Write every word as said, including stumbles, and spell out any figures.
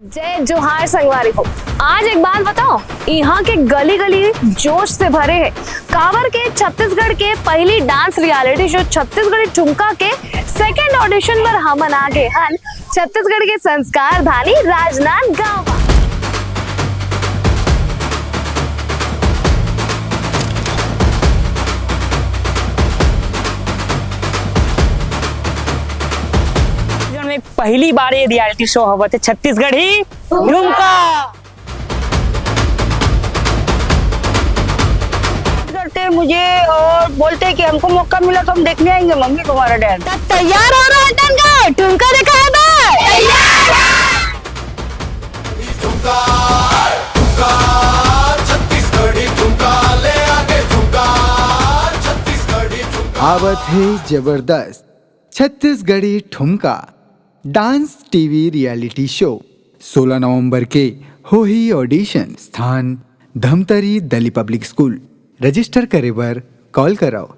जय जोहार संगवारी हो। आज एक बात बताओ, यहाँ के गली गली जोश से भरे है, काबर के छत्तीसगढ़ के पहली डांस रियलिटी शो छत्तीसगढ़ी ठुमका के सेकंड ऑडिशन बर हमन आ गे हन छत्तीसगढ़ के संस्कार धानी राजनांदगांव। में पहली बार ये रियलिटी शो होवत हे छत्तीसगढ़ी ठुमका। करते हैं मुझे और बोलते हैं कि हमको मौका मिला तो हम देखने आएंगे मम्मी तुम्हारा डांस। तब तैयार हो राजनांदगांव, ठुमका दिखाए बर। तैयार है। ठुमका, ठुमका, छत्तीसगढ़ी ठुमका, ले आगे ठुमका, छत्तीसगढ़ी ठुमका। आवत हे जबरदस्त छत्तीसगढ़ी ठुमका डांस टीवी रियलिटी शो। सोलह नवंबर के होही ऑडिशन। स्थान Dhamtari Delhi public school. Register करे बर कॉल करव